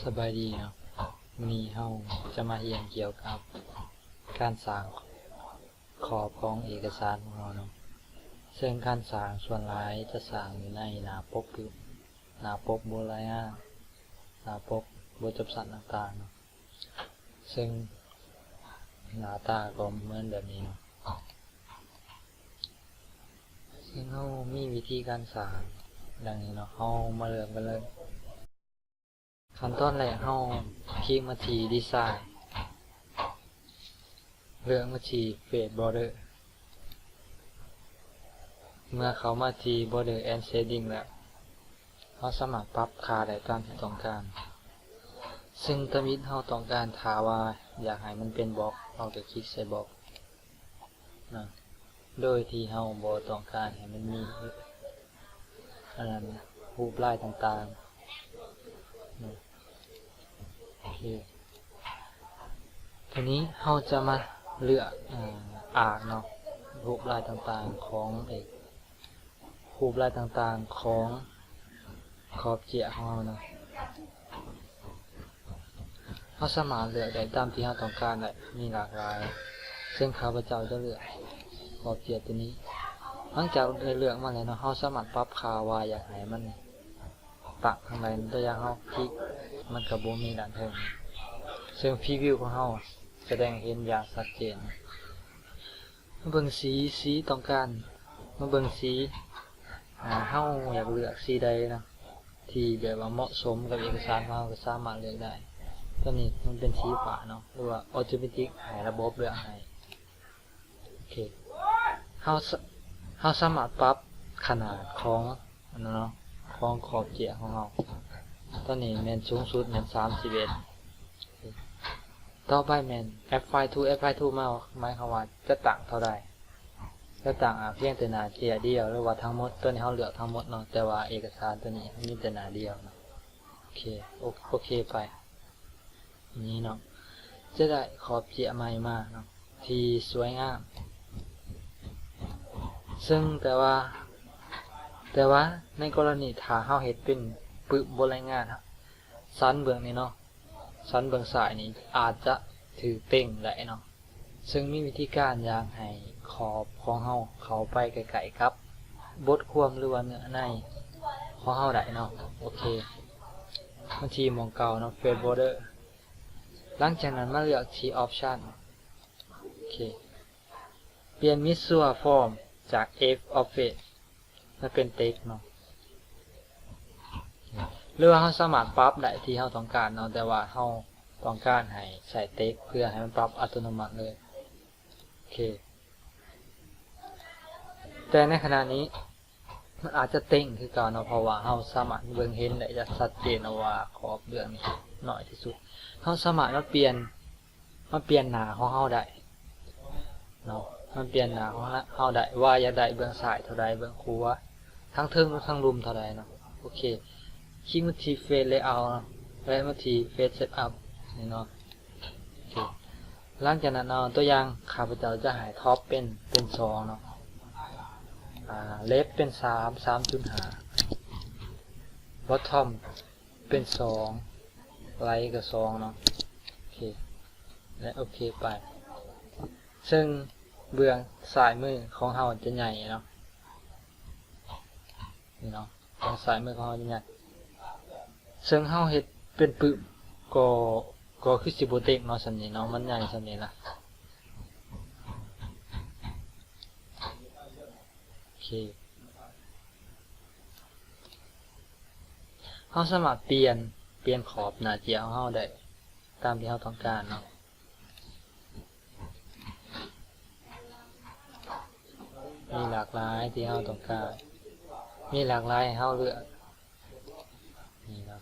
ສະບາຍດີເນາະ, ມື້ນີ້ເຮົາຈະມາຮຽນກ່ຽວກັບການສ້າງຂອບຂອງເອກະສານຂອງເຮົາເນາະ, ເຊິ່ງການສ້າງສ່ວນຫຼາຍຈະສ້າງຢູ່ໃນໜ້າປົກປຶ້ມ, ໜ້າປົກບົດລາຍງານ, ໜ້າປົກບົດຈັບສັນຕ່າງໆເນາະ, ເຊິ່ງໜ້າຕາກໍເໝືອນແບບນີ້ເນາະ. ເຊິ່ງເຮົາມີວິທີການສ້າງດັ່ງນີ້ເນາະ, ເຮົາມາເລີ່ມກັນເລີຍ. ຂັ້ນຕອນແລກເຮົາຄລິກມາທີ່ Design, ເລືອກມາທີ່ Face Border. ເມື່ອເຂົ້າມາທີ່ Border and Shading ແລ້ວ, ເຮົາສາມາດປັບຄ່າໄດ້ຕາມທີ່ຕ້ອງການ. ເຊິ່ງທຳອິດເຮົາຕ້ອງການ ຖ້າວ່າຢາກໃຫ້ມັນເປັນບລັອກ, ເຮົາກໍຄລິກໃສ່ບລັອກ. ນະ ໂດຍທີ່ເຮົາບໍ່ຕ້ອງການໃຫ້ມັນມີ ອັນນັ້ນ ຮູບລາຍຕ່າງໆນະ. ໂອເຄ ທີນີ້ເຮົາຈະມາເລືອກ ອາ ອາກເນາະ, ຮູບລາຍຕ່າງໆຂອງເອກ ຮູບລາຍຕ່າງໆຂອງຂອບເຈ້ຍຂອງເຮົາເນາະ. ເຮົາສາມາດເລືອກໄດ້ຕາມທີ່ເຮົາຕ້ອງການໄດ້, ມີຫຼາກຫຼາຍ, ເຊິ່ງຂ້າພະເຈົ້າຈະເລືອກຂອບເຈ້ຍຕົວນີ້. ຫຼັງຈາກໄດ້ເລືອກມາແລ້ວເນາະ, ເຮົາສາມາດປັບຄ່າວ່າຢາກໃຫ້ມັນຕັ້ງທາງໃດ, ຕົວຢ່າງເຮົາຄລິກ, ມັນກໍບໍ່ມີດ້ານເທິງ, ເຊິ່ງ Preview ຂອງເຮົາສະແດງເຫັນຢ່າງຊັດເຈນ. ມາເບິ່ງສີ, ສີຕ້ອງການ, ມາເບິ່ງສີ, ອາ ເຮົາຢາກເລືອກສີໃດເນາະ ທີ່ແບບວ່າເໝາະສົມກັບເອກະສານຂອງເຮົາ ກໍສາມາດເລືອກໄດ້. ຕົວນີ້ມັນເປັນສີຟ້າເນາະ ຫຼືວ່າ Automatic ໃຫ້ລະບົບເລືອກໃຫ້. ໂອເຄ ເຮົາສະ ເຮົາສາມາດປັບຂະໜາດຂອງ ອັນນັ້ນເນາະ ຂອງຂອບເຈ້ຍຂອງເຮົາ. ຕອນນີ້ແມ່ນສູງສຸດແມ່ນສາມສິບເອັດ. ຕໍ່ໄປແມ່ນ Apply to, Apply to ມາ ໝາຍຄວາມວ່າຈະຕັ້ງເທົ່າໃດ, ຈະຕັ້ງ ອາ ພຽງແຕ່ໜ້າເຈ້ຍດຽວ ຫຼືວ່າທັງໝົດ. ຕົວນີ້ເຮົາເລືອກທັງໝົດເນາະ, ແຕ່ວ່າເອກະສານຕົວນີ້ມີແຕ່ໜ້າດຽວເນາະ. ໂອເຄ ໂອ ໂອເຄໄປ. ນີ້ເນາະ ຈະໄດ້ຂອບເຈ້ຍໃໝ່ມາເນາະ ທີ່ສວຍງາມ. ເຊິ່ງແຕ່ວ່າ ແຕ່ວ່າໃນກໍລະນີຖ້າເຮົາເຮັດເປັນປຶ້ມບົດລາຍງານ, ສັນເບື້ອງນີ້ເນາະ, ສັນເບື້ອງຊ້າຍນີ້ອາດຈະຖືກເຕັງໄດ້ເນາະ. ເຊິ່ງມີວິທີການຢາກໃຫ້ຂອບຂອງເຮົາເຂົ້າໄປໃກ້ໆກັບບົດຄວາມ ຫຼືວ່າເນື້ອໃນຂອງເຮົາໄດ້ເນາະ. ໂອເຄ ມາທີ່ໝ່ອງເກົ່າເນາະ Face Border. ຫຼັງຈາກນັ້ນມາເລືອກທີ່ Option. ໂອເຄ ປ່ຽນ Mixture Form ຈາກ F of Face ມາເປັນ Text ເນາະ ຫຼືວ່າເຮົາສາມາດປັບໄດ້ທີ່ເຮົາຕ້ອງການເນາະ, ແຕ່ວ່າເຮົາຕ້ອງການໃຫ້ໃສ່ Text ເພື່ອໃຫ້ມັນປັບອັດຕະໂນມັດເລີຍ. ໂອເຄ ແຕ່ໃນຂະນະນີ້ມັນອາດຈະເຕັງຄືເກົ່າເນາະ, ເພາະວ່າເຮົາສາມາດເບິ່ງເຫັນໄດ້ຢ່າງຊັດເຈນເນາະວ່າຂອບເບື້ອງນີ້ໜ້ອຍທີ່ສຸດ. ເຮົາສາມາດມາປ່ຽນ ມາປ່ຽນໜ້າຂອງເຮົາໄດ້ເນາະ, ມາປ່ຽນໜ້າຂອງເຮົາໄດ້ວ່າຢາກໄດ້ເບື້ອງຊ້າຍເທົ່າໃດ, ເບື້ອງຂວາ, ທາງເທິງ ທາງລຸ່ມເທົ່າໃດເນາະ. ໂອເຄ ຄລິກມາທີ່ Face Layout ເນາະ ແລະ ມາທີ່ Face Setup ນີ້ເນາະ. ໂອເຄ ຫຼັງຈາກນັ້ນເນາະ, ຕົວຢ່າງຂ້າພະເຈົ້າຈະໃຫ້ Top ເປັນ ເປັນສອງເນາະ, ອາ Left ເປັນສາມ ສາມຈຸດຫ້າ, Bottom ເປັນສອງ, Right ກໍສອງເນາະ. ໂອເຄ ແລະ ໂອເຄໄປ. ເຊິ່ງເບື້ອງຊ້າຍມືຂອງເຮົາຈະໃຫຍ່ເນາະ, ນີ້ເນາະ, ເບື້ອງຊ້າຍມືຂອງເຮົາຈະໃຫຍ່. ເຊິ່ງເຮົາເຮັດເປັນປຶ້ມ ກໍ ກໍຄືຊິບໍ່ເຕັງເນາະ, ສ່ຳນີ້ເນາະ, ມັນໃຫຍ່ສ່ຳນີ້ລະ. ໂອເຄ ເຮົາສາມາດປ່ຽນ ປ່ຽນຂອບໜ້າເຈ້ຍຂອງເຮົາໄດ້ຕາມທີ່ເຮົາຕ້ອງການເນາະ. ມີຫຼາກຫຼາຍທີ່ເຮົາຕ້ອງການ, ມີຫຼາກຫຼາຍໃຫ້ເຮົາເລືອກ. ນີ້ເນາະ,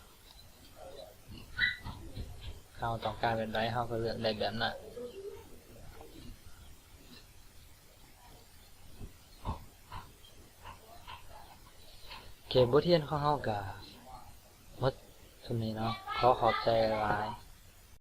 ເຮົາຕ້ອງການແບບໃດ ເຮົາກໍເລືອກໄດ້ແບບນັ້ນ. ໂອເຄ ບົດຮຽນຂອງເຮົາກະໝົດສ່ຳນີ້ເນາະ. ຂໍຂອບໃຈຫຼາຍ